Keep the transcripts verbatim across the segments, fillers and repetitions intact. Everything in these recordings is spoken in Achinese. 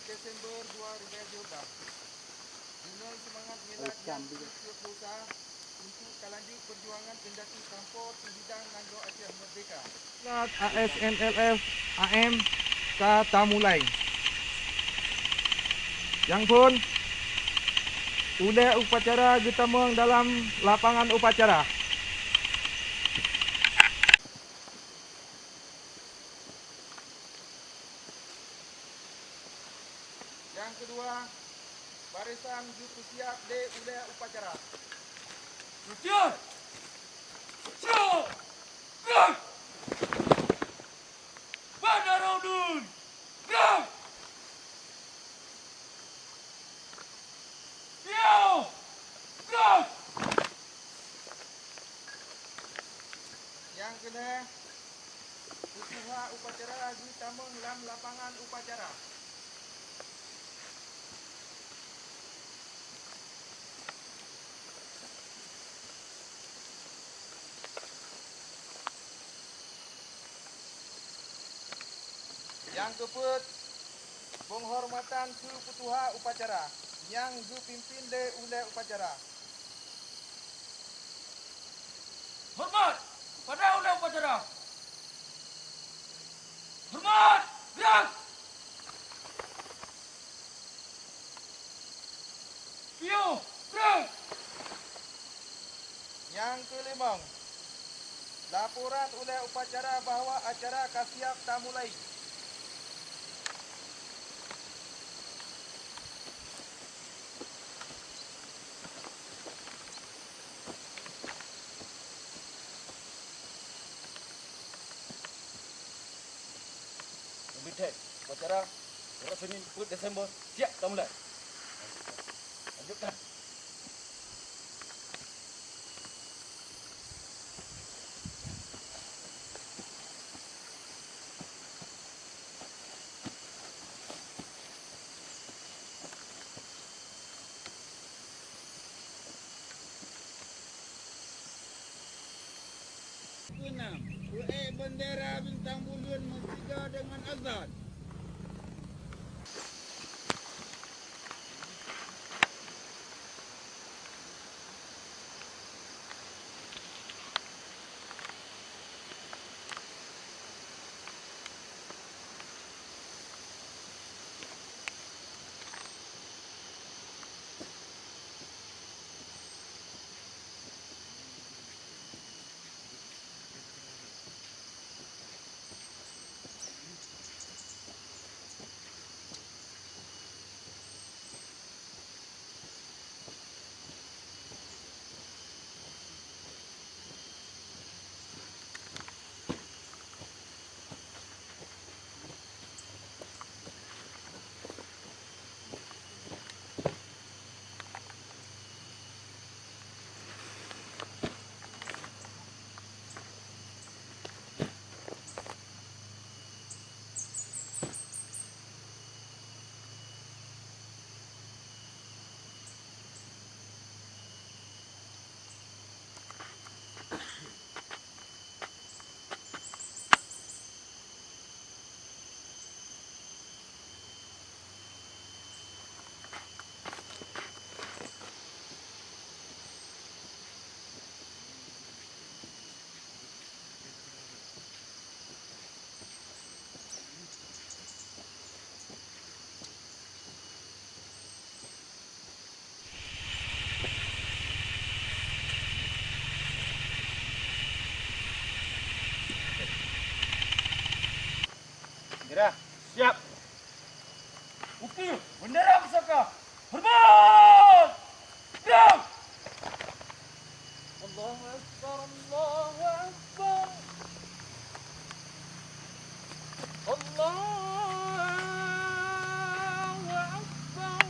Desember dua ribu dua puluh dua. Dengan semangat ngilat nyang keu dua puluh sa untuk ka lanjut perjuangan indatu tanpa teuhidang nanggroe Aceh merdeka. Silat A S N L F A M ka tamulai. Nyang phon, ulée upacara geutamong dalam lapangan upacara. Nyang keudua, barisan geupeusiab lé ulée upacara. Latihan! Siap! Gerak! Bandara Udun! Gerak! Piu! Gerak! Nyang keulhée, peutuha upacara geutamong lam lapangan upacara. Nyang keupeuet, peunghormatan keu peutuha upacara nyang geupimpén lé ulée upacara. Hormat kepada ulée upacara! Hormat! Gerak! Piu! Gerak! Nyang keulimong, laporan ulée upacara bahwa acara ka siab tamulai. Komite upacara, uroe Senin, peuet Desember, siap tamulai. Lanjutkan. Keenam, peuék bendera bintang buleuen meusiga deungon azan. Gerah, siap. Uki, bendera pusaka. Hormat! Siap! Allahu Akbar, Allahu Akbar. Allahu Akbar,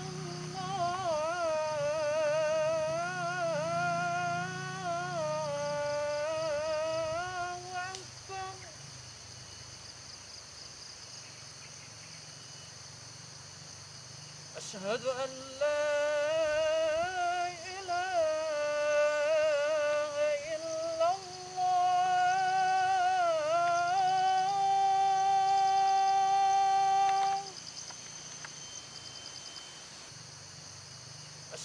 Allahu Akbar. Asyhadu an la ilaha illallah.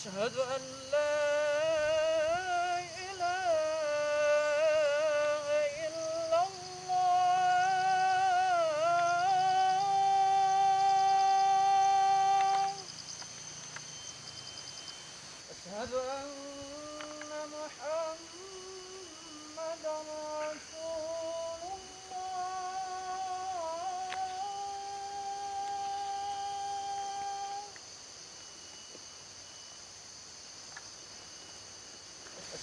أشهد أن لا إله إلا الله. أشهد أن محمدا رسول الله.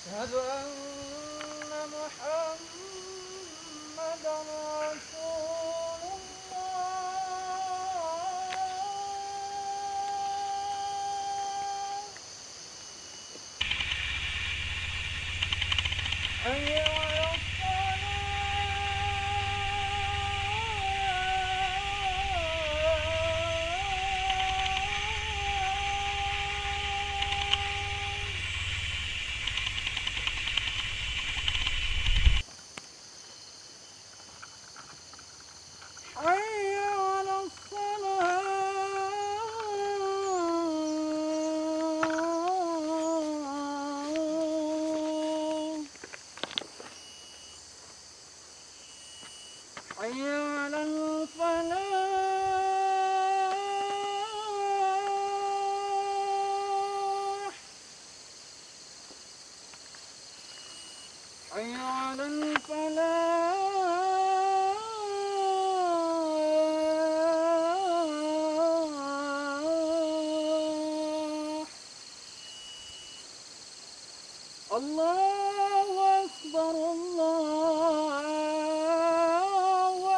أشهد أن محمدا رسول الله. حي على الصلاة. حي على الصلاة. حي على الفلاح. حي على الفلاح. الله أكبر، الله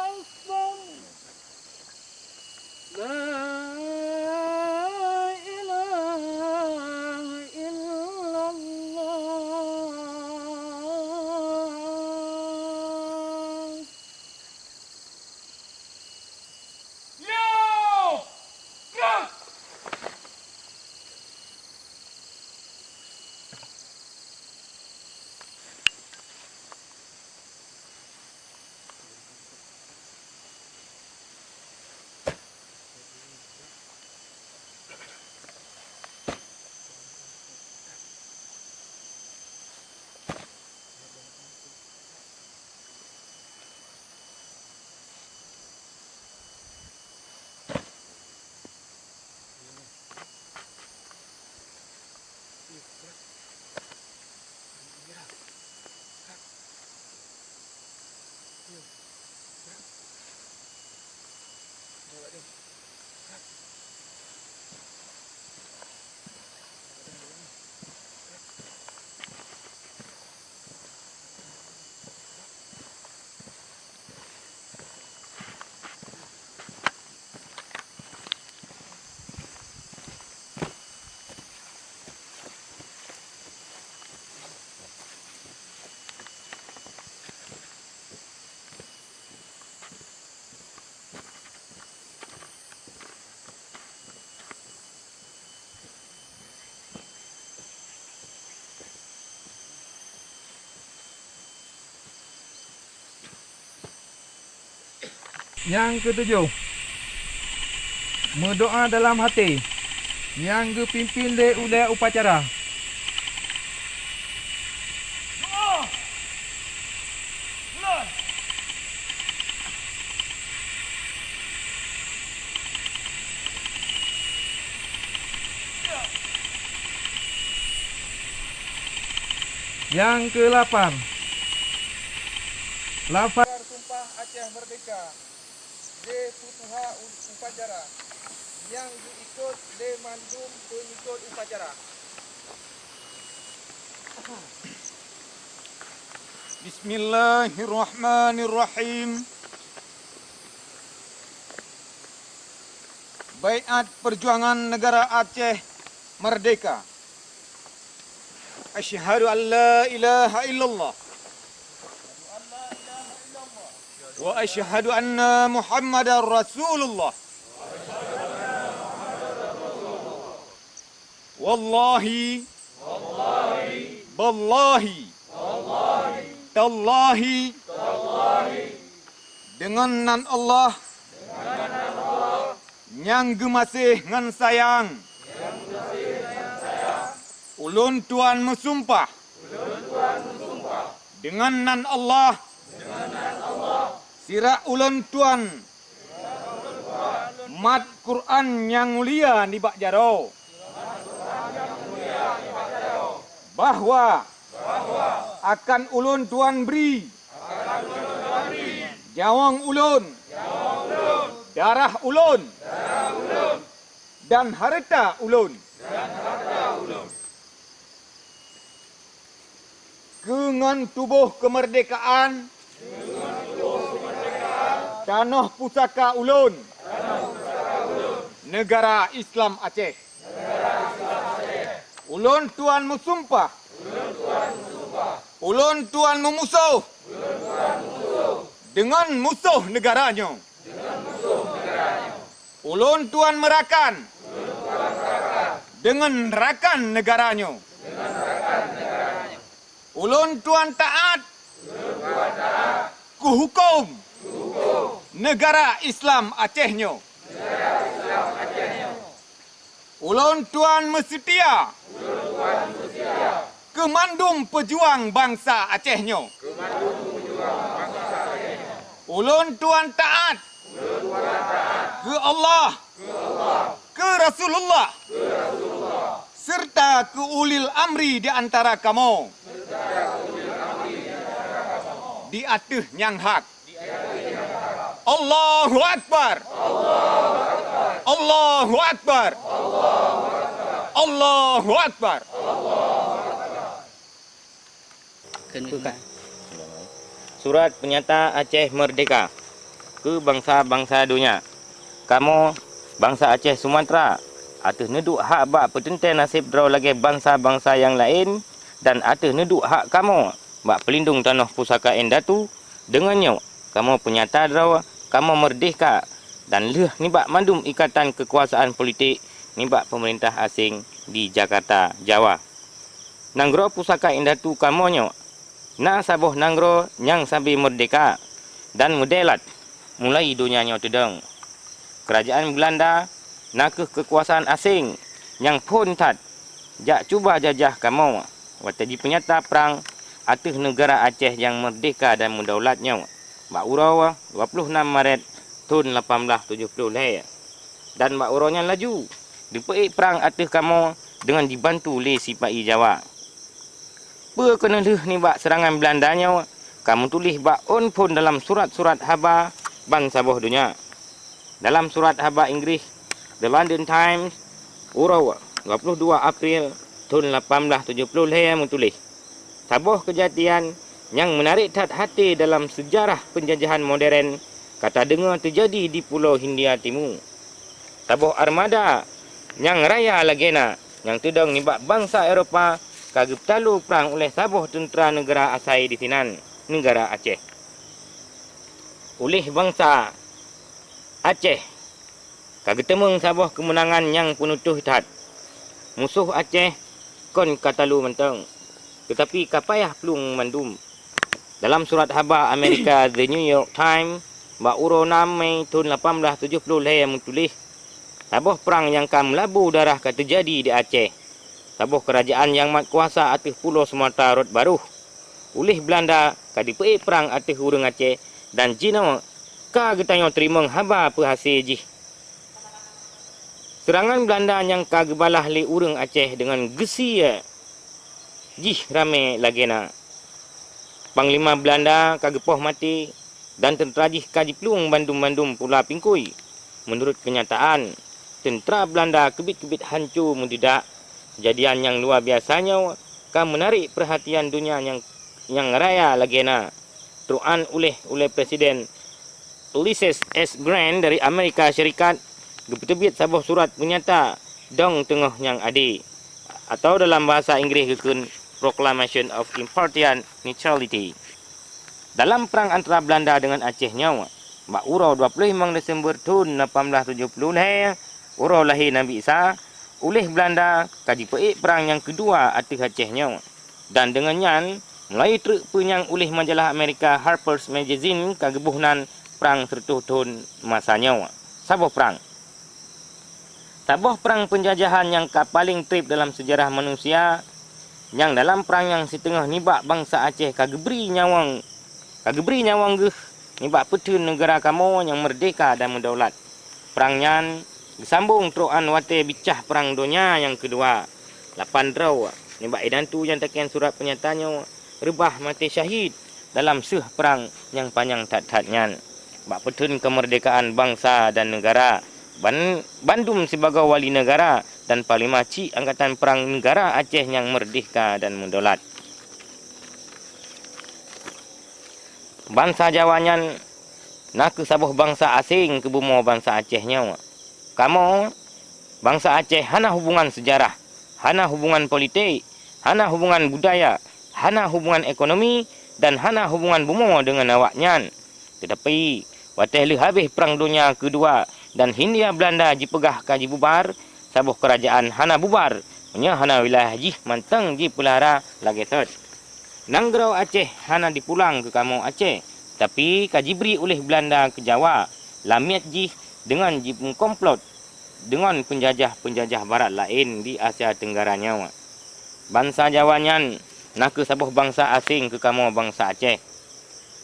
أكبر. لا إله إلا الله. Nyang keutujoh, meudoá dalam até, nyang geupimpén lé ulée upacara. Nyang keulapan, lafaz sumpah Aceh Merdeka lé peutuha u-, upacara nyang geuikot lé mandum peungikot upacara. Bismillahirrahmanirrahim. Baiat Perjuangan Negara Aceh Merdeka. Asyhadu an la ilaha illallah. Wa asyhadu anna Muhammadar Rasulullah. Wallahi. Ballahi. Tallahi. Deungon nan Allah nyang geumaséh ngon sayang. Ulôn tuan meusumpah deungon nan Allah, sirak ulôn tuan mat Quran nyang mulia nibak jaroe, bahwa akan ulôn tuan bri nyawöng ulôn, darah ulôn, dan hareuta ulôn. Keu ngon tuboh keumeurdekaan tanoh pusaka ulôn, neugara Islam Aceh. Ulôn tuan meusumpah, ulôn tuan meumusoh deungon musoh neugara nyoe. Ulôn tuan meurakan deungon rakan neugara nyoe. Ulôn tuan taát keu huköm neugara Islam Aceh nyoe. Ulôn tuan meuseutia keu mandum peujuang bansa Aceh nyoe. Ulôn tuan taát keu Allah, keu Rasulullah, seureuta keu ulil amri di antara kamoe di ateueh nyang hak. Allahu Akbar! Allahu Akbar! Allahu Akbar! Surat peunyata Aceh Meurdehka keu bansa-bansa donya. Kamoe, bansa Aceh Sumatra, ateueh neuduek hak bak peuteuntée naseb droe lagée bansa-bansa nyang laén, dan ateueh neuduek hak kamoe bak peulindong tanoh pusaka indatu, deungon nyoe kamoe peunyata droe kamoe meurdehka dan lheueh nibak mandum ikatan keukuasaan politik nibak peumeurintah aséng di Jakarta, Jawa. Nanggroe pusaka indatu kamoe nyoe na saboh nanggroe nyang sabe meurdehka dan meudeulat mulai donya nyoe teudong. Keurajaan Beulanda na kheueh keukuasaan aséng nyang phon that jak cuba jajah kamoe watée jipeunyata prang ateueh neugara Aceh nyang meurdehka dan meudaulat nyoe bak uroe dua ploh nam Maret thon lapan blaih tujoh ploh lhée. Dan bak uroe nyan laju jipeuék prang ateueh kamoe deungon jibantu lé sipa-i Jawa. Peue keuneulheueh nibak seurangan Beulanda nyoe ka meutuléh bak ôn phon dalam surat-surat haba ban saboh donya. Dalam surat haba Inggréh, The London Times, uroe dua ploh dua April thon lapan blaih tujoh ploh lhée meutuléh, saboh keujadian nyang meunarék that até dalam seujarah peunjajahan modern ka tadeungoe teujadi di Pulo Hindia Timu. Saboh armada nyang raya lagée na nyang teudong nibak bansa Eropa ka geupeutalo prang uleh saboh teuntra neugara asai disinan, neugara Aceh. Uleh bansa Aceh ka geuteumeung saboh keumeunangan nyang peunutoh that. Musoh Aceh kon ka talo mantong, teutapi ka payah plueng mandum. Dalam surat haba Amerika The New York Times bak uroe nam Mei thon lapan blaih tujoh ploh lhée meutuléh, saboh prang nyang ka meulabu darah ka teujadi di Aceh. Saboh keurajaan nyang mat kuasa ateueh Pulo Sumatra rot barôh. Uleh Beulanda ka jipeuék prang ateueh ureuëng Aceh dan jinoe ka geutanyoe teurimong haba peuhase jih. Seurangan Beulanda nyang ka geubalah lé ureuëng Aceh deungon geusie jih ramé lagée na. Panglima Beulanda ka geupoh maté dan teuntra jih ka jiplueng bandum-bandum pula pingkui. Meunurot keunyataan, teuntra Beulanda keubiet-keubiet hanco meududak. Keujadian nyang luwa biasa nyoe ka meunarék peuhatian donya nyang, nyang raya lagée na. Trok nyan uleh, uleh Presiden Ulysses S Grant dari Amerika Syarikat geupeuteubiet saboh surat peunyata dong teungoh nyang ade, atawa dalam bahasa Inggréh geukheun Proclamation of Impartial Neutrality. Dalam prang antara Beulanda deungon Aceh nyoe, bak uroe dua ploh limong Desember thon lapan blaih tujoh ploh lhée, uroe lahé Nabi Isa, uleh Beulanda ka jipeuék prang nyang keudua ateueh Aceh nyoe. Dan deungon nyan, mulai treuk peue nyang uleh majalah Amerika Harper's Magazine ka geuboh nan Prang Seureutôh Thon Masa Nyoe. Saboh prang. Saboh prang peunjajahan nyang ka paleng treb dalam seujarah manusia nyang dalam prang nyang siteungoh nibak bansa Aceh ka geubri nyawöng, ka geubri nyawöng geuh nibak peutheun neugara kamoe nyang meurdehka dan meudaulat. Prang nyan geusambong trok án watée bicah Prang Donya nyang Keudua. Lapan droe nibak indatu nyang takheun surat peunyata nyoe reubah maté syahid dalam seuh prang nyang panyang that-that nyan. Bak peutheun keumeurdehkaan bansa dan neugara, ban-, bandum sibagoe wali neugara dan panglima chik angkatan prang neugara Aceh nyang meurdehka dan meudaulat. Bansa Jawa nyan na kheueh saboh bansa aséng keu bumoe bansa Aceh nyoe. Kamoe, bansa Aceh, hana hubungan seujarah, hana hubungan politik, hana hubungan budaya, hana hubungan ekonomi, dan hana hubungan bumoe deungon awaknyan. Teutapi, watée lheueh habéh Prang Donya Keudua dan Hindia Beulanda jipeugah ka jibubar, saboh keurajeuen hana bubar, meunyoe hana wilayah jih mantong jipeulara lagée sot. Nanggroe Aceh hana jipulang keu kamoe Aceh, tapi ka jibri uléh Beulanda keu Jawa, lamiet jih deungon jimeukomplot deungon peunjajah-peunjajah barat laén di Asia Teunggara nyoe. Bansa Jawa nyan na kheueh saboh bansa aséng keu kamoe bansa Aceh.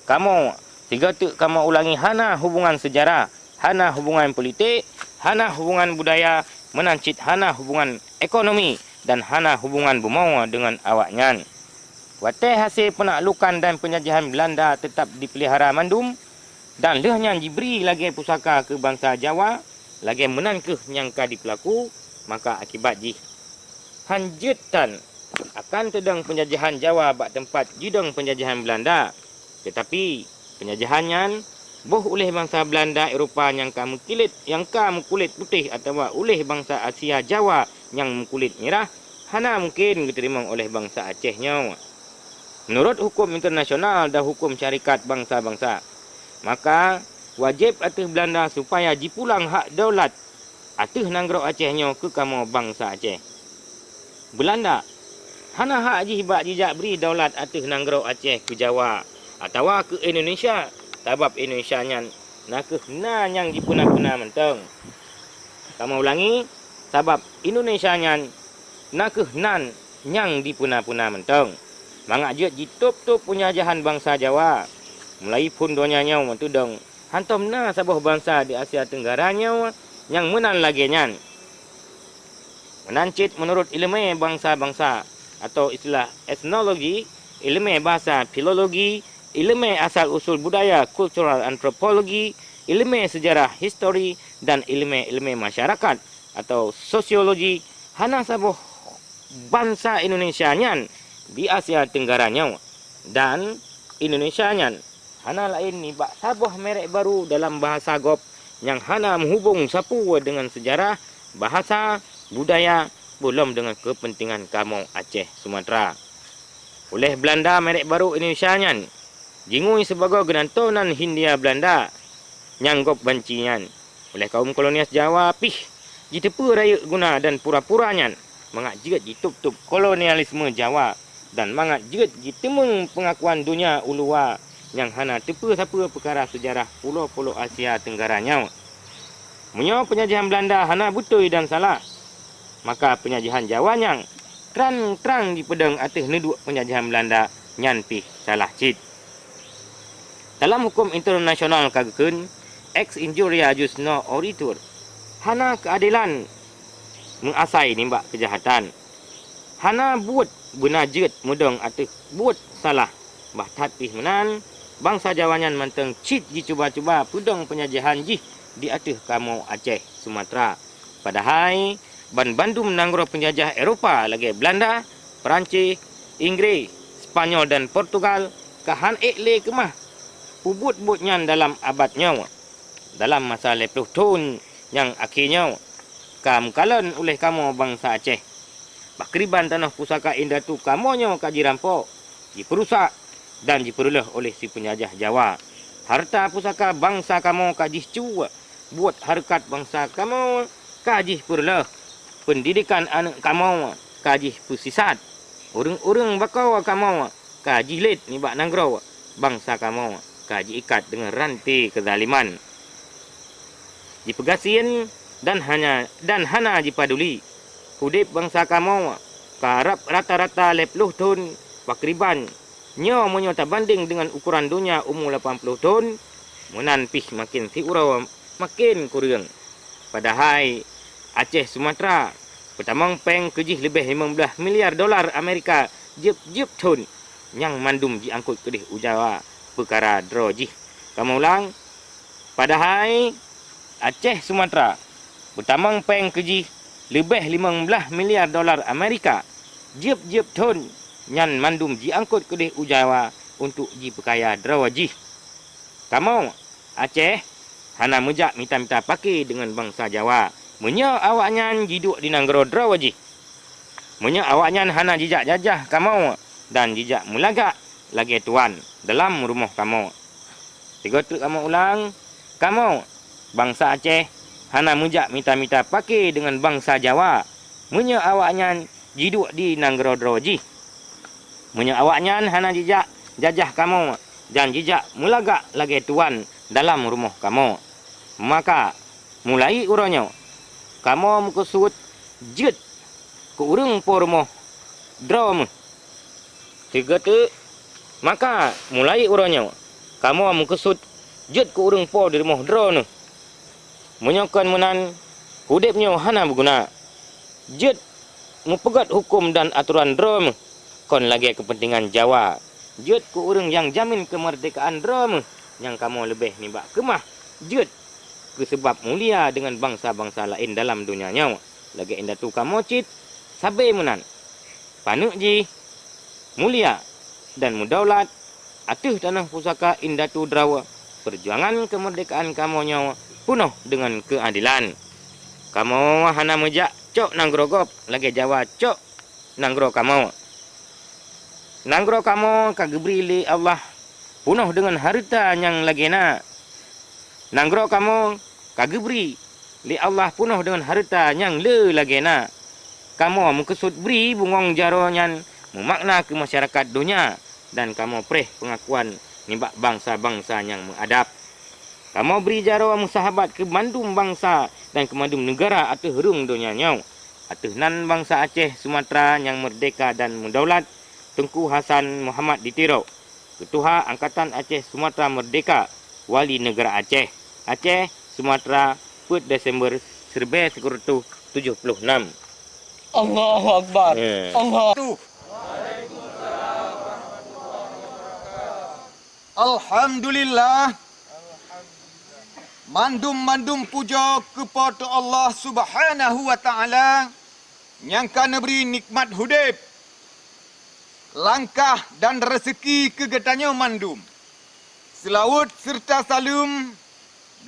Kamoe, sigoe teuk kamoe ulangi, hana hubungan seujarah, hana hubungan politik, hana hubungan budaya, meunan cit hana hubungan ekonomi dan hana hubungan bumoe deungon awaknyan. Watée hasé peunaklukan dan peunjajahan Beulanda teutab jipeulihara mandum, dan lheueh nyan jibri lagée pusaka keu bansa Jawa, lagée meunan kheueh nyang ka jipeulaku, maka akibat jih han jeuet tan akan teudong peunjajahan Jawa bak teumpat jidong peunjajahan Beulanda. Teutapi, peunjajahan nyan boh uléh bansa Beulanda Eropa nyang ka meukilet, nyang ka meukulét putéh atawa uléh bansa Asia Jawa nyang meukulét mirah, hana mungken geuteurimong uléh bansa Aceh nyoe. Meunurot huköm internasional dan huköm syarikat bansa-bansa, maka wajéb ateueh Beulanda supaya jipulang hak daulat ateueh nanggroe Aceh nyoe keu kamoe bansa Aceh. Beulanda hana hak jih bak jijak bri daulat ateueh nanggroe Aceh keu Jawa atawa keu Indonesia, sabab Indonesia nyan na kheueh na nyang jipeuna-peuna mantong. Kamoe ulangi, sabab Indonesia nyan na kheueh nan nyang jipeuna-peuna mantong. Mangat jeuet jitôb-tôb peunjajahan bansa Jawa, mulai phon donya nyoe meuteudong, hántom na saboh bansa di Asia Teunggara nyoe nyang meunan lagée nyan. Meunan cit meunurot iéleumé bansa-bansa, atau istilah etnologi, iéleumé basa, filologi, iéleumé asal usul budaya, cultural anthropology, iéleumé seujarah, histori, dan iéleumé-iéleumé masyarakat, atau sosiologi, hana saboh bansa Indonesia nyan di Asia Teunggara nyoe, dan Indonesia nyan hana laén nibak saboh merek baru dalam bahasa gob nyang hana meuhubong sapeue deungon seujarah, bahasa, budaya, peue lom deungon keupeuntengan kamoe Aceh Sumatra. Uléh Beulanda merek baru Indonesia nyan jingui sibagoe geunantoe nan Hindia Beulanda nyang gob banci nyan. Uléh kaum kolonialis Jawa pih jiteupeue rayeuk guna dan pura-pura nyan mangat jeuet jitôb-tôb kolonialisme Jawa dan mangat jeuet jiteumeung peungakuan donya u luwa nyang hana teupeue sapeue peukara seujarah pulo-pulo Asia Teunggara nyoe. Meunyoe peunjajahan Beulanda hana beutôi dan salah, maka peunjajahan Jawa nyang trang-trang jipeudong ateueh neuduek peunjajahan Beulanda nyan pih salah cit. Dalam huköm internasional ka geukheun, ex injuria jus non oritur, hana keuadelan meuasai nibak keujahatan. Hana buet beuna jeuet meudong ateueh buet salah. Bah that pih meunan, bansa Jawa nyan mantong cit jicuba-cuba peudong peunjajahan jih di ateueh kamoe Aceh Sumatra. Padahai, banbandum nanggroe peunjajah Eropa lagée Beulanda, Peurancéh, Inggréh, Spanyol dan Portugal ka han ék lé keumah peubuet buet nyan dalam abad nyoe. Dalam masa lhée ploh thon nyang akhé nyoe, ka meukalon uléh kamoe bansa Aceh. Pakriban tanoh pusaka indatu kamoe nyoe ka jirampok, jipeurusak, dan jipeureuloh uléh si peunjajah Jawa. Hareuta pusaka bansa kamoe ka jih cu, buet hareukat bansa kamoe ka jih peureuloh, peundidekan aneuëk kamoe ka jih peusisat, ureuëng-ureuëng bakoe kamoe ka jih lét nibak nanggroe bansa kamoe ka jiikat deungon ranté keuzaliman, jipeugasien dan hanya, dan hana jipaduli udeb bansa kamoe Karab rata-rata lhèe ploh thon pakriban. Nyoe meunyoe tabandeng deungon ukoran donya umu lapan ploh thon, meunan pih maken siuroe maken kureueng. Padahai Aceh Sumatra peutamong péng keu jih leubeh limong blaih miliar dolar Amerika jeueb-jeueb thon, nyang mandum jiangkot keudeh u Jawa peukara droe jih. Kamoe ulang, padahai Aceh Sumatra peutamong péng keu jih leubeh limong blaih miliar dolar Amerika jeueb-jeueb thon, nyan mandum jiangkot keudeh u Jawa untuk jipeukaya droe jih. Kamoe Aceh hana meujak mita-mita pake deungon bansa Jawa meunyoe awaknyan jiduek di nanggroe droe jih. Meunyoe awaknyan hana jijak jajah kamoe dan jijak meulagak lagèe tuan dalam rumoh kamoe. Sigoe teuk kamoe ulang, kamoe, bansa Aceh, hana meujak mita-mita pake deungon bansa Jawa meunyoe awaknyan jiduek di nanggroe droe jih. Meunyoe awaknyan hana jijak jajah kamoe dan jijak meulagak lagèe tuan dalam rumoh kamoe, maka mulai uroe nyoe kamoe meukeusut jeuet keu ureueng po rumoh droe meuh. Sigoe teuk, maka mulai uroe nyoe kamoe meukeusut jeuet keu ureueng po di rumoh droe neuh. Meunyoe kon meunan, udeb nyoe hana meuguna. Jeuet meupeugét huköm dan atoran droe meuh kon lagèe keupeuntengan Jawa. Jeuet keu ureueng nyang jamin keumeurdehkaan droe meuh nyang kamoe leubeh nibak keumah. Jeuet keu seubab mulia deungon bansa-bansa laén dalam donya nyoe, lagèe indatu kamoe cit sabe meunan. Paneuk jih mulia dan meudaulat ateueh tanoh pusaka indatu droe. Peujuangan keumeurdehkaan kamoe nyoe peunoh deungon keuadelan. Kamoe hana meujak cok nanggroe gob lagèe Jawa cok nanggroe kamoe. Nanggroe kamoe ka geubri lé Allah peunoh deungon hareuta nyang lagèe na. Nanggroe kamoe ka geubri lé Allah peunoh deungon hareuta nyang le lagèe na. Kamoe meukeusut bri bungöng jaroe nyan meumakna keu masyarakat donya, dan kamoe preh peungakuan nibak bansa-bansa nyang meuadab. Kamoe bri jaroe meusahabat keu mandum bansa dan keu mandum neugara ateueh rhueng donya nyoe. Ateueh nan bansa Aceh Sumatra nyang meurdehka dan meudaulat, Teungku Hasan Muhammad di Tiro, Keutuha Angkatan Aceh Sumatra Meurdehka, Wali Neugara Aceh, Aceh, Sumatra, peuet Desember siribèe sikureueng reutôh tujoh ploh nam. Allahu Akbar. Ya. Allah. Alhamdulillah. Mandum-mandum pujoe keu Po teu Allah Subhanahu wa Ta'ala nyang ka neubri nikmat udeb, langkah dan reuseuki keu geutanyoe mandum. Seulaweuet seureuta saleuem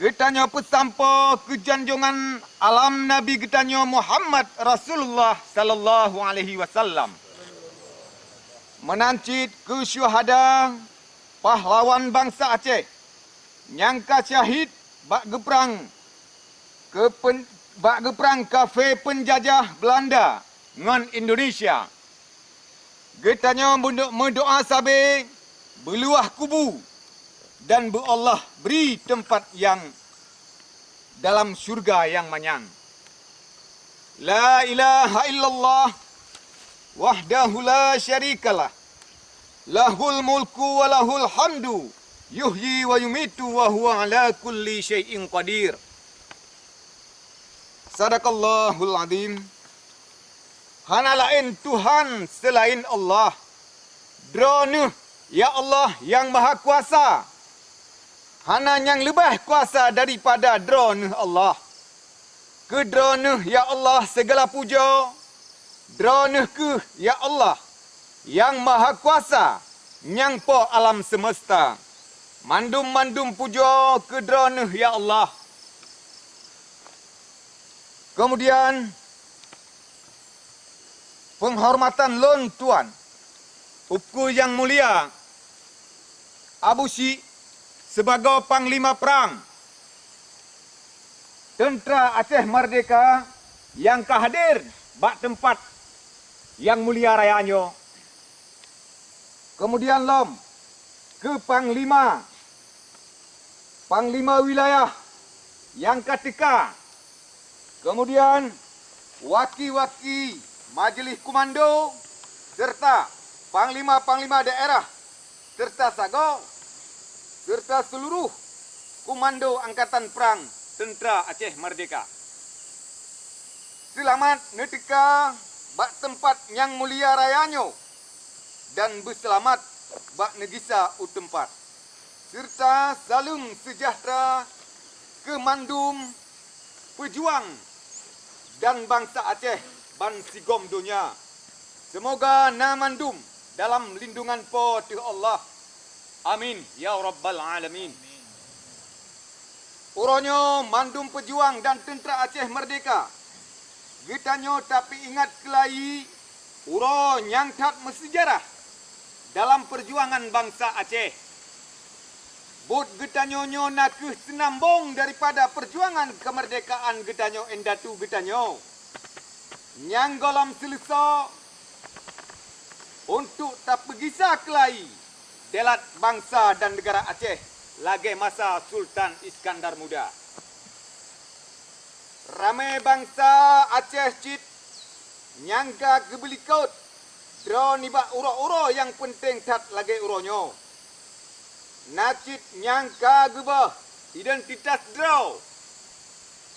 geutanyoe peusampoe keu janjongan alam Nabi geutanyoe Muhammad Rasulullah sallallahu alaihi wasallam. Meunan cit keu syuhada, pahlawan bansa Aceh nyang ka syahid bak geuprang keu pen-, bak geuprang kafé peunjajah Beulanda ngon Indonesia. Geutanyoe meudo-, meudoá sabe beuluwah kubu dan beu Allah bri teumpat nyang dalam syeuruga nyang manyang. La ilaha illallah wahdahu la syarikalah, lahul mulku wa lahul hamdu, yuhyi wa yumitu wa huwa ala kulli syai'in qadir. Sadaqallahul azim. Hana laén Tuhan seulaén Allah. Droeneuh, ya Allah, nyang Mahakuasa. Hana nyang leubeh kuasa daripada Droeneuh Allah. Keu Droeneuh, ya Allah, sigala pujoe. Droeneuh kheueh, ya Allah, nyang Mahakuasa, nyang Po alam seumeusta. Mandum-mandum pujoe keu Droeneuh, ya Allah. Keumudian, peunghormatan lôn tuan, Teungku nyang mulia Abusyik, sibagoe Panglima Prang Teuntra Aceh Merdeka nyang ka hadir bak teumpat nyang mulia raya nyoe. Keumudian lom keu panglima, panglima wilayah nyang ka teuka, keumudian waki-waki Majeulih Komando, serta panglima-panglima daerah, serta sagoe, serta seuluruh komando Angkatan Prang Teuntra Aceh Merdeka. Seulamat neuteuka bak teumpat nyang mulia raya nyoe dan beuseulamat bak neugisa u teumpat, serta saleuem seujahteura keu mandum peujuang dan bansa Aceh ban sigom donya. Seumoga na mandum dalam lindungan Po teu Allah. Amin ya rabbal alamin. Uroe nyoe mandum peujuang dan teuntra Aceh Merdeka, geutanyoe tapeuingat keulayi uroe nyang that meuseujarah dalam peujuangan bansa Aceh. Buet geutanyoe nyoe na kheueh seunambong daripada peujuangan keumeurdekaan geutanyoe indatu geutanyoe, nyang gohlom seuleusoe untuk tapeugisa keulayi deulat bansa dan neugara Aceh lagée masa Sultan Iskandar Muda. Ramé bansa Aceh cit nyang ka geubeulikot droe nibak uroe-uroe nyang peunteng that lagée uroe nyoe. Na cit nyang ka geuböh identitas droe,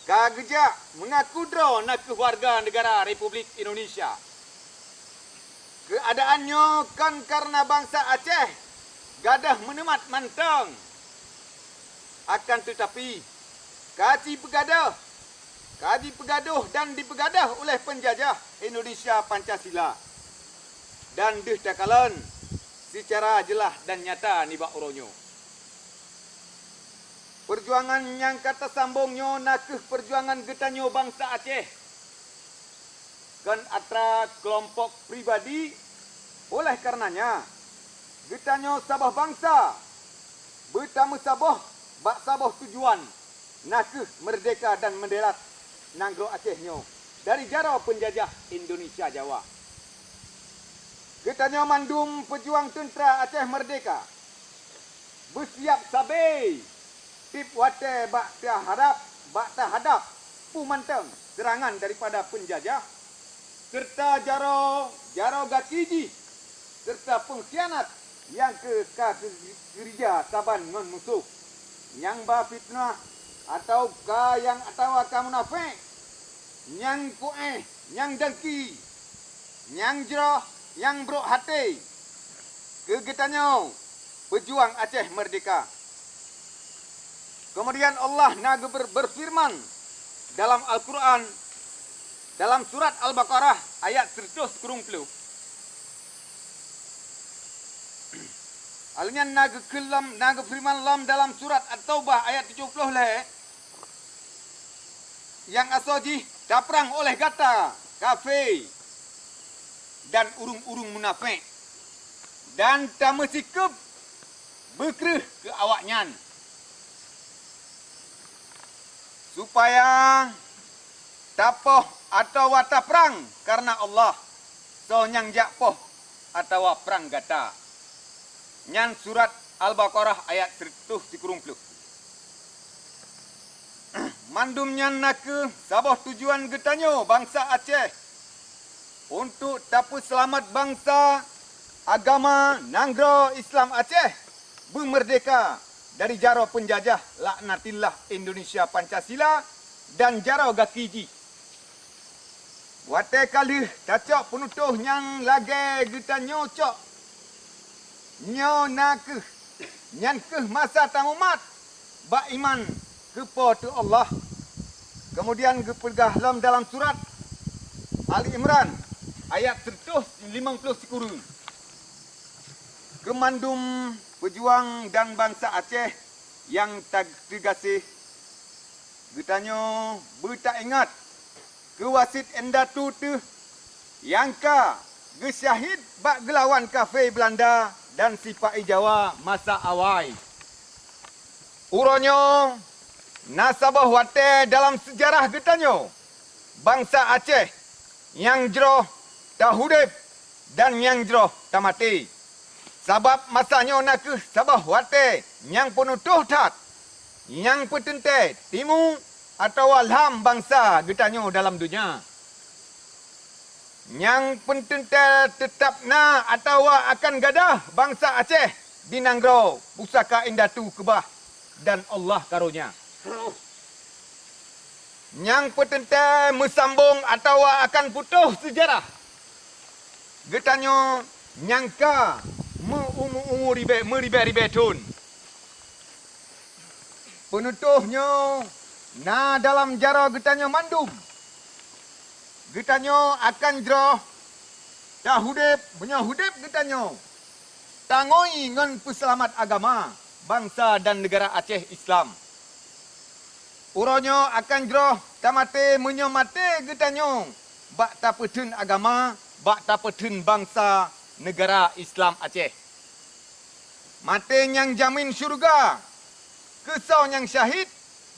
ka geujak meungaku droe na kheueh warga neugara Republik Indonesia. Keuadaan nyoe kon kareuna bansa Aceh gadôh meuneumat mantong. Akan teutapi, ka jipeugadôh, ka jipeugadôh dan jipeugadôh uleh peunjajah Indonesia Pancasila. Dan deuh takalon seucara jeulaih dan nyata nibak uroe nyoe. Peujuangan nyang ka tasambong nyoe na kheueh peujuangan geutanyoe bansa Aceh, kon atra keulompok pribadi. Oleh kareunanya, geutanyoe saboh bansa beutameusaboh bak saboh tujuan, na kheueh meurdehka dan meudeulat nanggroe Aceh nyoe dari jaroe peunjajah Indonesia Jawa. Geutanyoe mandum peujuang teuntra Aceh Meurdehka beusiab sabe tieb watée bak teuhadab, bak teuhadab peue mantong seurangan daripada peunjajah, seureuta jaroe, jaroe gaki jih, seureuta peungkhianat nyang keu ka keu-, keurija saban ngon musoh, nyang ba fiteunah, atawa ka nyang atawa ka munafék, nyang kuéh, nyang dengki, nyang jroh, nyang brok até keu geutanyoe peujuang Aceh Meurdehka. Keumudian Allah na geuber-, beufeureuman dalam Al-Qur'an, dalam surat Al-Baqarah ayat seratus kureueng ploh. Alnyan na geukheun lom, na geufeureuman lom dalam surat At-Taubah ayat tujoh ploh lhée, nyang asoe jih taprang oleh gata kafé dan ureuëng-ureuëng munafék, dan tameusikeup beukreueh keu awaknyan, supaya tapoh atawa taprang kareuna Allah, soe nyang jak poh atawa prang gata. Nyan surat Al-Baqarah ayat seratus sikureueng ploh. Mandum nyan na kheueh saboh tujuan geutanyoe bansa Aceh, untuk tapeuseulamat bansa, agama, nanggroe Islam Aceh beumeurdehka dari jaroe peunjajah laknatillah Indonesia Pancasila dan jaroe gaki jih. Watée ka lheueh tacok peunutoh nyang lagée geutanyoe cok, nyoe na kheueh, nyan kheueh masa tamumat bak iman keu Po teu Allah. Keumudian geupeugah lom dalam surat Ali Imran ayat seratus limong ploh sikureueng, keu mandum peujuang dan bansa Aceh nyang ta-, teugaséh, geutanyoe beutaingat keu wasiet indatu teuh nyang ka geusyahid bak geulawan kafé Beulanda dan sipa-i Jawa masa awai. Uroe nyoe na saboh watée dalam seujarah geutanyoe, bansa Aceh, nyang jroh taudeb dan nyang jroh tamaté. Sabab masa nyoe na kheueh saboh watée nyang peunutoh that, nyang peuteuntée timu atawa lam bansa geutanyoe dalam donya. Nyang peuteuntèe teutab na atawa akan gadôh bansa Aceh di nanggroe pusaka indatu keubah dan Allah karonya. Nyang peuteuntèe meusambong atawa akan putôh seujarah geutanyoe nyang ka meu-umu-umu ribèe, meuribèe-ribèe thon. Peunutôh nyoe na dalam jaroe geutanyoe mandum. Geutanyoe akan jroh taudép, meunyoe udép geutanyoe tangui ngon peuseulamat agama, bansa dan neugara Aceh Islam. Uroe nyoe akan jroh tamaté meunyoe maté geutanyoe bak tapeutheun agama, bak tapeutheun bansa neugara Islam Aceh. Maté nyang jamin syeuruga keu soe nyang syahid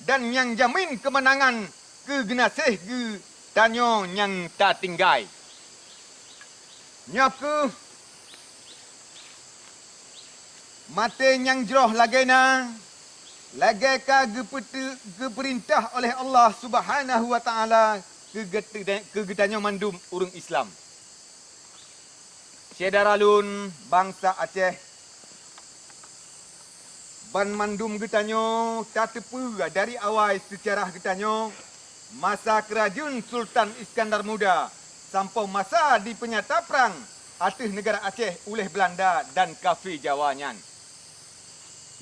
dan nyang jamin keumeunangan keu geunaséh geutanyoe nyang tatinggai. Nyoe kheueh maté nyang jroh lagèe na, lagèe ka geupeute-, geupeurintah oleh Allah Subhanahu wa Ta'ala keu geute-, keu geutanyoe mandum ureuëng Islam. Syedara lôn, bansa Aceh, banmandum geutanyoe tateupeue dari awai seujarah geutanyoe, masa keurajeuen Sultan Iskandar Muda sampoe masa dipeunyata prang ateueh neugara Aceh uleh Beulanda dan kafé Jawa nyan.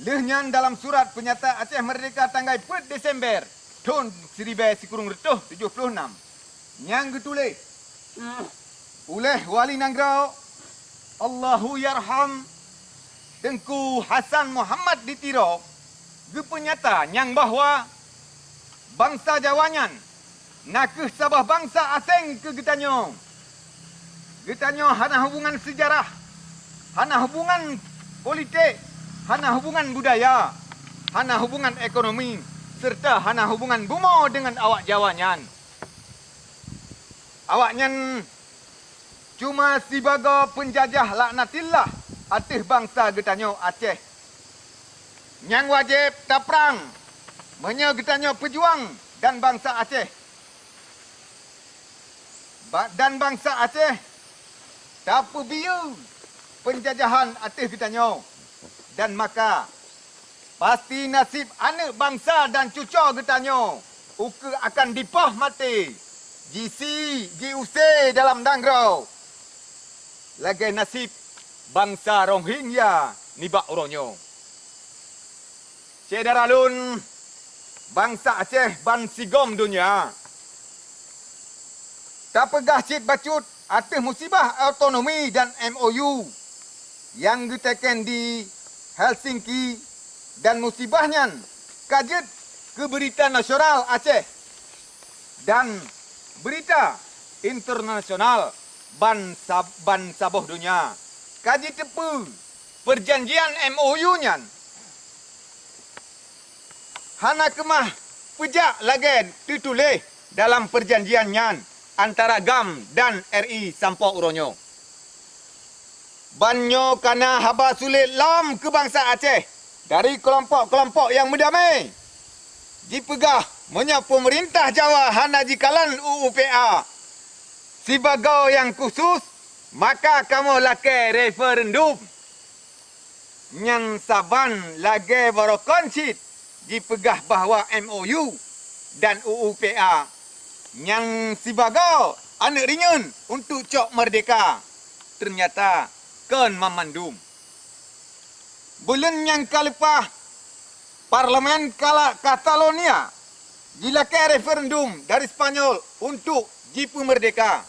Lheueh nyan dalam surat peunyata Aceh Meurdehka tanggai peuet Desember thon siribèe sikureueng reutôh tujoh ploh nam, nyang geutuléh uleh Wali Nanggroe Allahyarham Teungku Hasan Muhammad di Tiro geupeunyata nyang bahwa bansa Jawa nyan na kheueh saboh bansa aséng keu geutanyoe. Geutanyoe hana hubungan seujarah, hana hubungan politek, hana hubungan budaya, hana hubungan ekonomi, seureuta hana hubungan bumoe deungon awak Jawa nyan. Awaknyan cuma sibagoe peunjajah laknatillah ateueh bansa geutanyoe Aceh. Nyang wajéb taprang meunyoe geutanyoe peujuang dan bansa Aceh. Ba-, dan bansa Aceh tapeubiyeu peunjajahan ateueh geutanyoe. Dan maka, pasti naseb aneuëk bansa dan cucoe geutanyoe ukeue akan dipoh maté, jisi, jiusé dalam nanggroe, lagée naseb bansa Rohingya nibak uroe nyoe. Syedara lôn, bansa Aceh bansigom donya, tapeugah cit bacut ateueh musibah otonomi dan M O U nyang geutekén di Helsinki, dan musibah nyan ka jeuet keu beurita nasional Aceh dan beurita internasional ban sab-, ban saboh donya ka jiteupeue peurjanjian M O U nyan hana keumah peujak lagée teutuléh dalam peurjanjian nyan antara GAM dan R I sampoe uroe nyoe. Ban nyoe ka na haba sulet lom keu bansa Aceh dari keulompok-keulompok nyang meudamé. Jipeugah, meunyoe peumeurintah Jawa hana jikalon U U P A sibagoe nyang khusos, maka kamoe lakée referendum. Nyan saban lagée barokon cit jipeugah bahwa M O U dan U U P A nyan sibagoe aneuëk rinyeun untuk cok meurdehka. Teunyata kon mamandum. Buleuen nyang ka leupah, Parlemen Kala-, Katalonia jilakée referendum dari Spanyol untuk jipeumeurdehka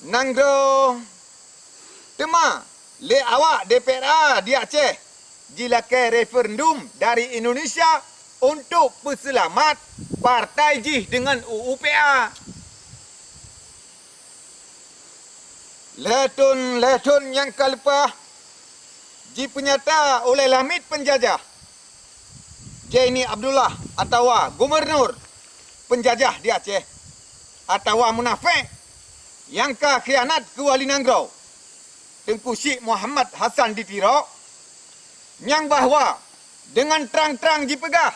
nanggroe. Teuma lé awak D P R A di Aceh jilakée referendum dari Indonesia untuk peuseulamat partai jih deungon U U P A. Lhée thon, lhée thon nyang ka leupah jipeunyata ulée lamiet peunjajah Zaini Abdullah atawa gubunur peunjajah di Aceh, atawa munafék nyang ka khianat keu wali nanggroe, Teungku Syik Muhammad Hasan di Tiro, nyang bahwa deungon trang-trang jipeugah,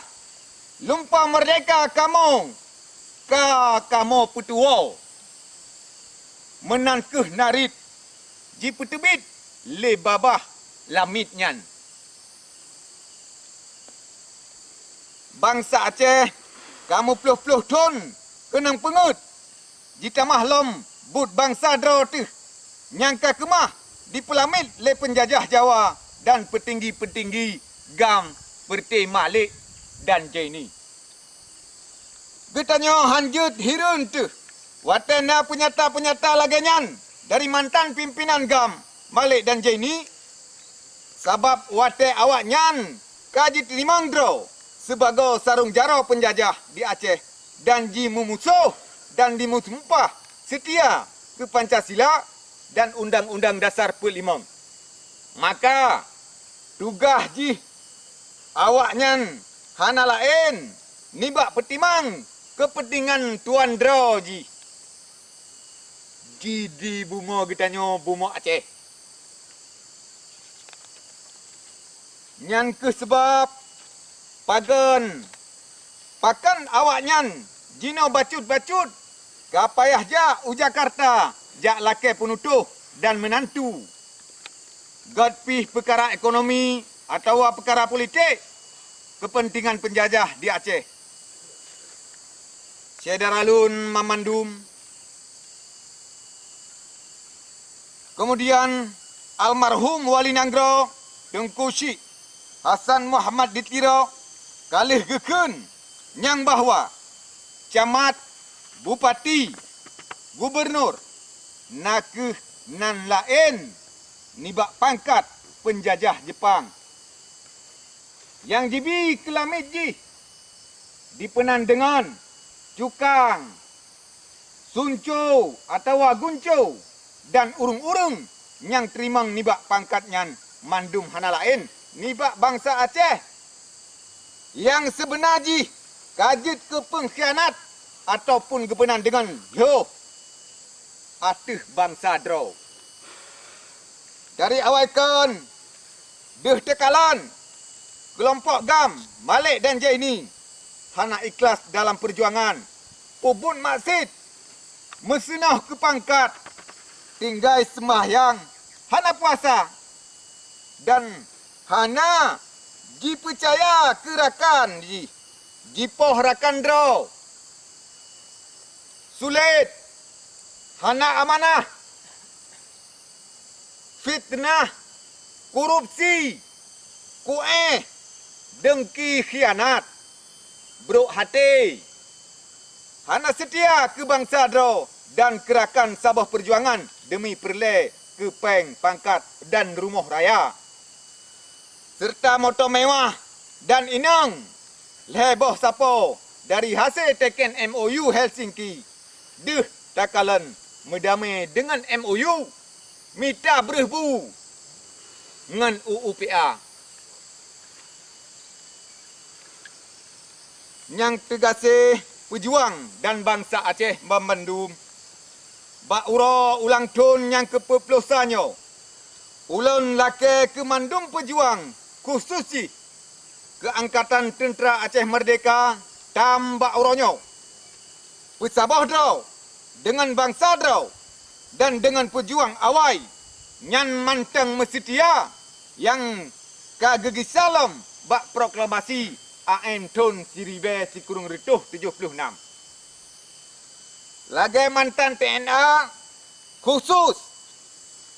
"Lumpoe meurdehka kamoe ka kamoe peutuwoe." meunan kheueh narit jipeuteubiet lé babah lamiet nyan. Bansa Aceh ka meuploh-ploh thon keunong peungeuet jitamah lom buet bansa droe teuh nyang ka keumah dipeulamiet lé peunjajah Jawa dan peutinggi-peutinggi GAM seperti Malik dan Zaini. Geutanyoe hán jeuet hireuen teuh watée na peunyata-peunyata lagée nyan dari mantan pimpinan GAM Malik dan Zaini, sabab watée awaknyan ka jiteurimong droe sibagoe sarong jaroe peunjajah di Aceh dan jimeumusoh dan jimeusumpah seutia keu Pancasila dan Undang-Undang Dasar peuet limong. Maka, tugaih jih awaknyan hana laén nibak peutimang keupeuntengan tuan droe jih, jih di bumoe geutanyoe, bumoe Aceh. Nyan kheueh sabab pagon pakon awaknyan jinoe bacut-bacut ka payah jak u Jakarta jak lakée peunutoh dan meunantu. Gét pih peukara ekonomi atawa peukara politik keupeuntengan peunjajah di Aceh. Syedara lôn mamandum, keumudian almarhum Wali Nanggroe Teungku Syik Hasan Muhammad di Tiro ka lheueh geukheun nyang bahwa camat, bupati, gubunur na kheueh nan laén nibak pangkat peunjajah Jeupang. Nyang jibi keulamiet jih dipeunan deungon cukang, sunco atawa gunco, dan ureuëng-ureuëng nyang teurimong nibak pangkat nyan mandum hana laén nibak bansa Aceh nyang seubeuna jih ka jeuet keu peungkhianat ataupun geupeunan deungon lhoh ateueh bansa droe. Dari awai kon deuh teukalon, keulompok GAM Malik dan Zaini hana ikhlas dalam peujuangan, peubuet maksiet, meuseunoh keu pangkat, tinggai seumbahyang, hana puasa, dan hana jipeucaya keu rakan jih, jipoh rakan droe, sulet, hana amanah, fitnah, korupsi, kuéh, deungki, khianat, brok até, hana seutia keu bansa droe dan keu rakan saboh peujuangan deumi peureulée keu péng, pangkat, dan rumoh raya, seureuta moto meuwah dan inong lhée boh sapo dari hasé teken M O U Helsinki. Deuh takalon meudamé deungon M O U, mita breueh bu ngon U U P A. Nyang teugaséh peujuang dan bansa Aceh banmandum, bak uroe ulang thon nyang keupeuet ploh sa nyoe, ulôn lakée keu mandum peujuang, khusos jih keu Angkatan Teuntra Aceh Merdeka tam bak uroe nyoe, peusaboh droe deungon bansa droe dan deungon peujuang awai nyan mantong meuseutia nyang ka geugisa lom bak proklamasi A N thon siribée sikureueng reutôh tujoh ploh nam. Lagée mantan T N A, khusos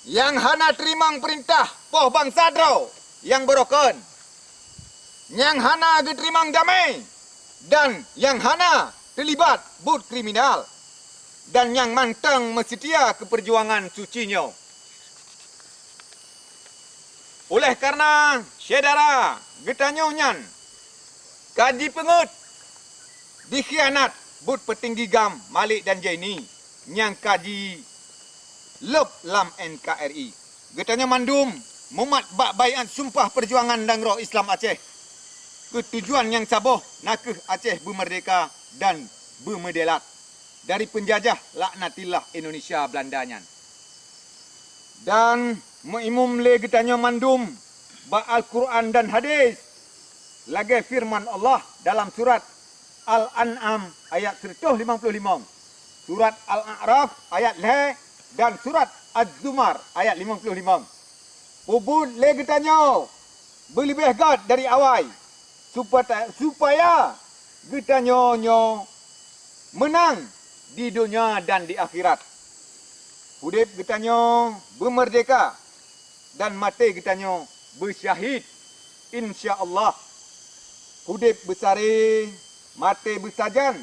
nyang hana teurimong peurintah poh bansa droe nyang beurokon, nyang hana geuteurimong damé, dan nyang hana teulibat buet kriminal, dan nyang mantong meuseutia keu peujuangan suci nyoe. Uléh kareuna syedara geutanyoe nyan ka jipeungeuet, dikhianat buet peutinggi GAM Malik dan Zaini nyang ka jilôb lam N K R I. Geutanyoe mandum mumat bak baiát sumpah peujuangan Nanggroe Islam Aceh keu tujuan nyang saboh, na kheueh Aceh beumeurdeka dan beumeudelat dari peunjajah laknatillah Indonesia Beulanda nyan. Dan meuimum lé geutanyoe mandum bak Al-Qur'an dan hadis, lagée feureuman Allah dalam surat Al-An'am ayat sireutoh limong ploh limong, surat Al-A'raf ayat lhée, Dan surat Az-Zumar ayat limong ploh limong. Peubuet lé geutanyoe beuleubeh gét dari awai, supata-, supaya geutanyoe nyoe meunang di donya dan di akhirat. Udeb geutanyoe beumeurdeka dan maté geutanyoe beusyahid, insya Allah. Udeb beusaré, maté beusajan.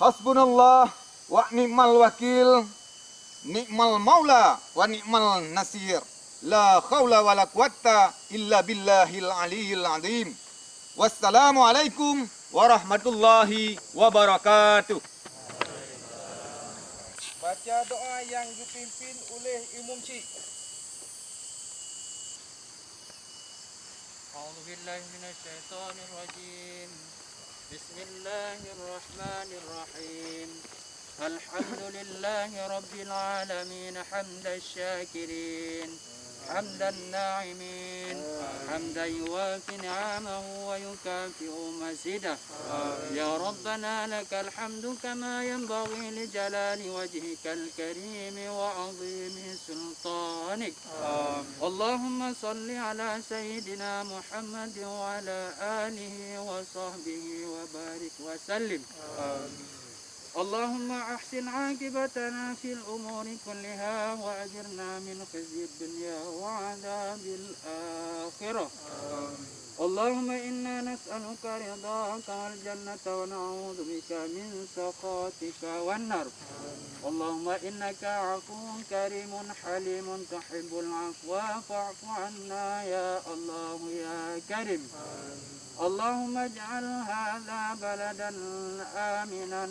Hasbunallah wa ni'mal wakil, ni'mal maula wa ni'mal nasir. La haula wa la quwwata illa billahil aliyyil azim. Wassalamualaikum warahmatullahi wabarakatuh. Baca doa nyang geupimpin uleh Imum Syik. أعوذ بالله من الشيطان الرجيم. بسم الله الرحمن الرحيم. الحمد لله رب العالمين، حمد الشاكرين، حمد الناعمين، حمدا يوافي نعمه ويكافئ مزيده. يا ربنا لك الحمد كما ينبغي لجلال وجهك الكريم وعظيم سلطانك. اللهم صل على سيدنا محمد وعلى آله وصحبه وبارك وسلم. اللهم أحسن عاقبتنا في الأمور كلها وأجرنا من خزي الدنيا وعذاب الآخرة. اللهم إنا نسألك رضاك والجنة ونعوذ بك من سخطك والنار. اللهم إنك عفو كريم حليم تحب العفو فاعف عنا يا الله يا كريم. اللهم اجعل هذا بلدا آمنا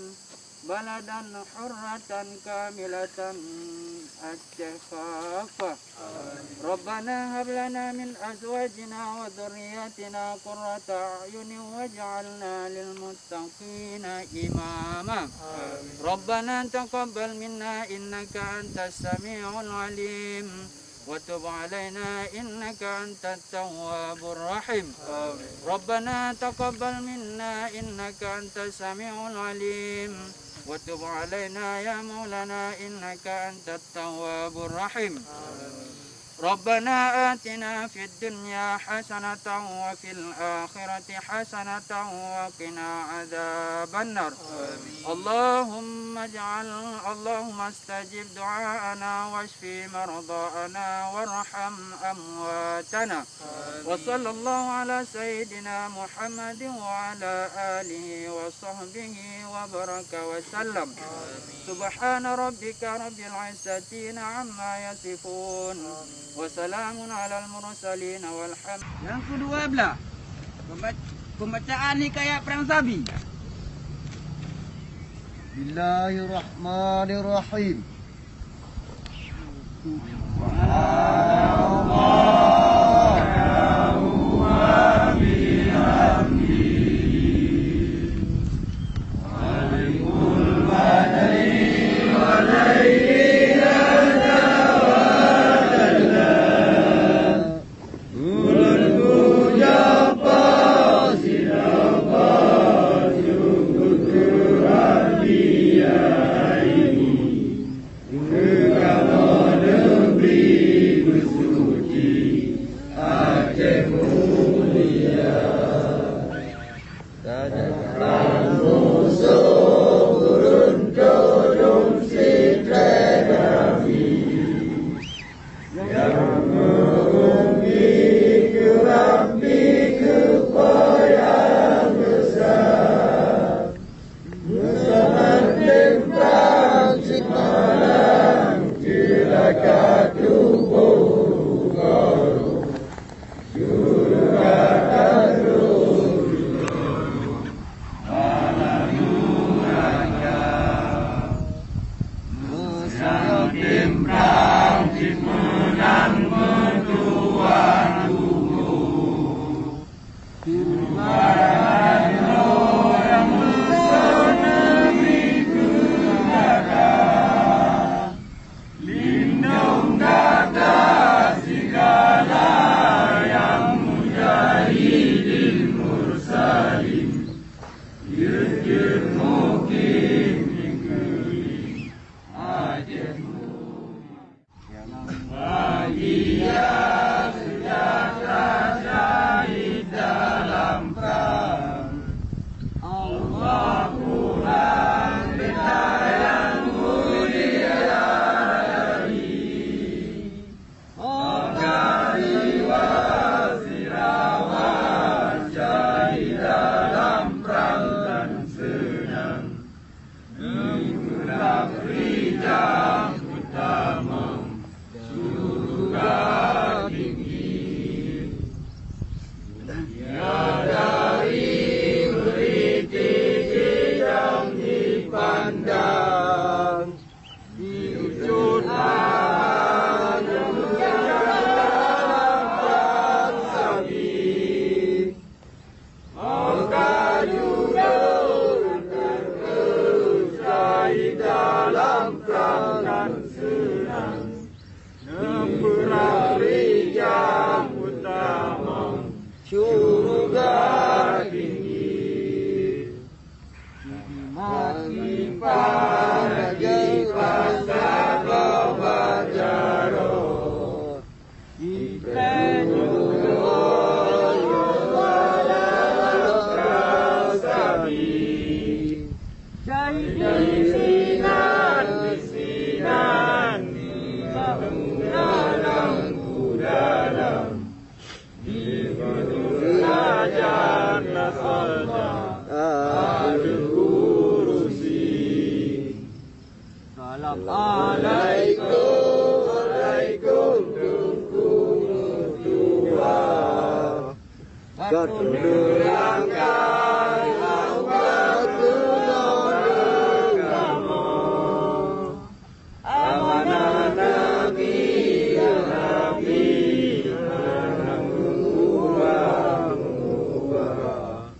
بلدا حرة كاملة الشفافة. ربنا هب لنا من أزواجنا وذرياتنا قرة أعين واجعلنا للمتقين إماما. ربنا تقبل منا إنك أنت السميع العليم وتب علينا إنك أنت التواب الرحيم. ربنا تقبل منا إنك أنت السميع العليم وتب علينا يا مولانا إنك أنت التواب الرحيم. ربنا آتنا في الدنيا حسنة وفي الآخرة حسنة وقنا عذاب النار. اللهم اجعل، اللهم استجب دعاءنا واشف مرضانا وارحم أمواتنا. وصلى الله على سيدنا محمد وعلى آله وصحبه وبارك وسلم. سبحان ربك رب العزة عما يصفون. وسلام على المرسلين والحمد. Yang kedua belah, pemba-, pembacaan hikayat Perang Sabi. Bismillahirrahmanirrahim. Syahidin sinan, sinan, di dalam kudalam, di raja Allah, Al-Kursi. Salam alaikum, alaikum, Teungku Meutuah. Ka tuleueng langkai Allah keunoe kamoe. Amanah Nabi, ya Nabi, amanah meuubah, meuubah.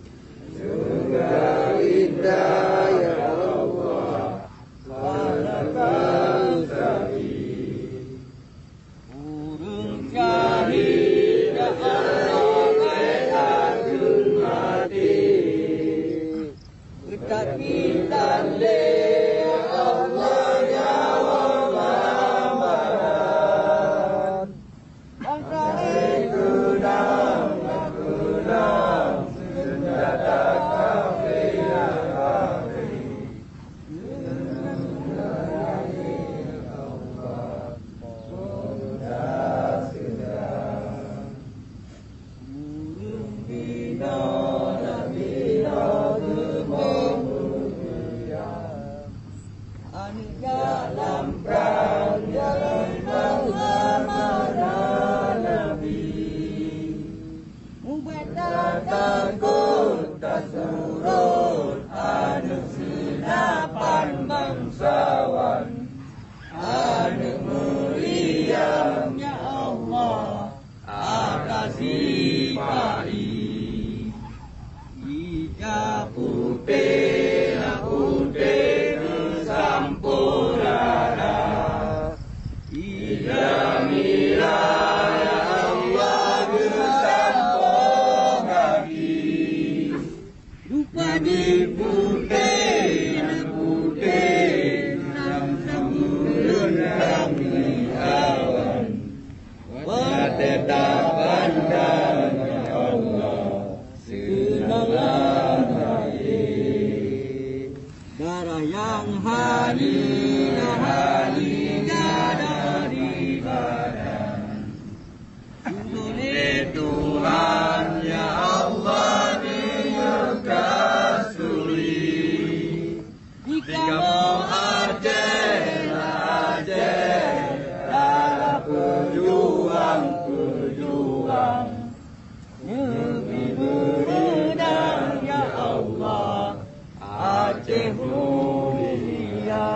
Semoga indah, ya Allah, pada bangsa ini. Ureueng syahid, ya Allah, lé takheun maté. Geutakhitan lé Allah nyawa Muhammad. Bangsa lé keudang, keudang, seunjata kafé, kafé. Ubat tatakot tasurot, aneuk seulapan bangsawan, aneuk meuriam, ya Allah, ata sipa-i. Ija putéh na putéh geusampoe dara. Ija mirah, ya Allah, geusampoe gaki. Rupa jih putéh na putéh, sampoe reuntang di awan. Watèe tapandang, ya Allah, seunang lam até. Darah nyang hana hali dari badan. Ulèe Tuhan, ya Allah, meunyoe ka sulit. Di kamoe Aceh, Aceh, dalam peujuang, peujuang. Neubri beureudang, ya Allah, Aceh mulia.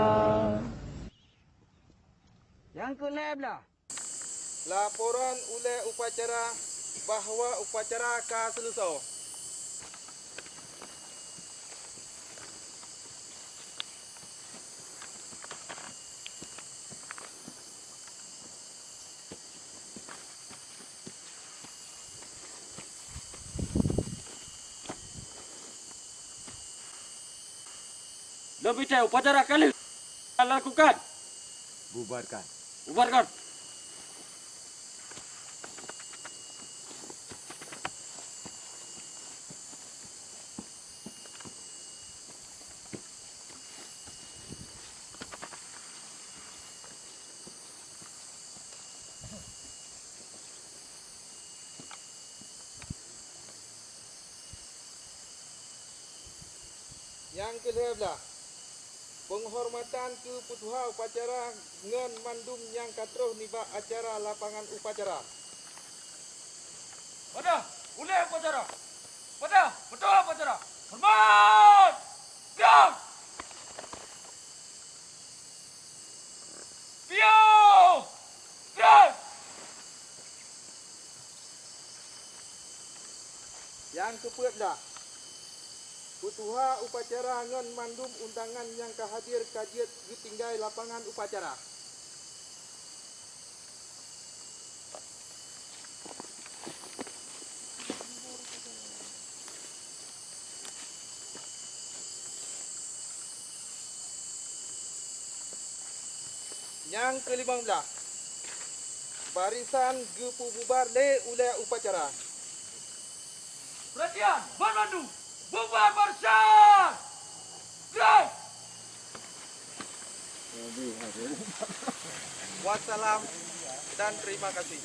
Nyang keu lhèe blah. Laporan ulèe upacara bahwa upacara ka seuleusoe. Lôn peucaya upacara ka lheueh lakukan. Bubarkan. Bubarkan. Nyang keu lhèe blah, peunghormatan keu peutuha upacara ngon mandum nyang ka troh nibak acara lapangan upacara. Padah ulèe upacara! Padah peutuha upacara! Horeumat! Diam! Piôh! Brôk! Nyang keu peuet blah, peutuha upacara ngon mandum undangan nyang ka hadir ka jeuet geutinggai lapangan upacara. Nyang keu limong blah, barisan geupeububar lé ulèe upacara. Peuratian, ban mandum! Bubar barisan! Gerak! Wassalam dan terima kasih.